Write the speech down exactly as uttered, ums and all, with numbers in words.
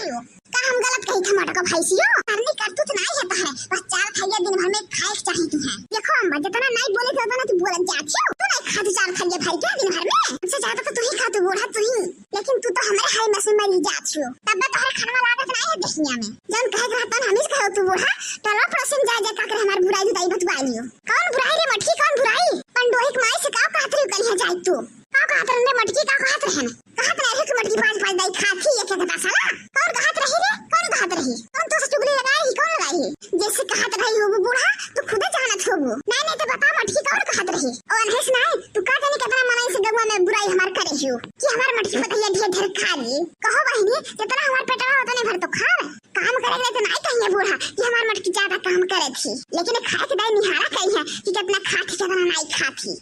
का हम गलत कही थे मोटको भैंसियो? करनी करतूत नाई है तहरे, बस चार थरिया दिन भर में खाए के चाही तू है। देखो अम्मा, जितना नाई बोले थे उतना तू बोलत जात हो। तू नाई खाती चार थरिया भर के दिन भर में? हमसे ज्यादा तो तू ही खातू बूढ़ा, तू ही। लेकिन तू तो हमारे हाई में से मरी जात हो। तब तोहरे खाना लागत नाई है दहिया में। जौन कहे के रहता ना, हमीज कहो तू बूढ़ा, टोला पड़ोसी में जा जा का करे हमार बुराई दुताई बतवा लियो। कौन बुराई रे मटकी, कौन बुराई? पंडोही के माई से का कहत रही कहीं जाए तू? का कहत रहन रे मटकी, का कहत रहन? कहत रहे कि मटकी पाँच पाँच दाई खात ही एक एक दसला। कौन कहत रही रे? कौन कहत रही? कौन तो से चुगली लगाई ही? कौन लगाई ही? जैसे कहत रही होबू बूढ़ा, तू खुदे जानत होबू। नहीं, नहीं तो बता मटकी कौन कहत रही? ओ अनहेस नहीं, तू का जानी कितना मनई से गौवा में बुराई हमार करे हियो कि हमार मटकी पतैया ढेर ढेर खा ली। कहो बहिनी, जितना हमार पेटवा उतने भर तो खावे। काम करे के तो नहीं कहिए बूढ़ा कि हमार मटकी ज्यादा काम करे थी, लेकिन खाए के दाई निहारा कही है कि कितना खात ही, कितना नहीं खात ही।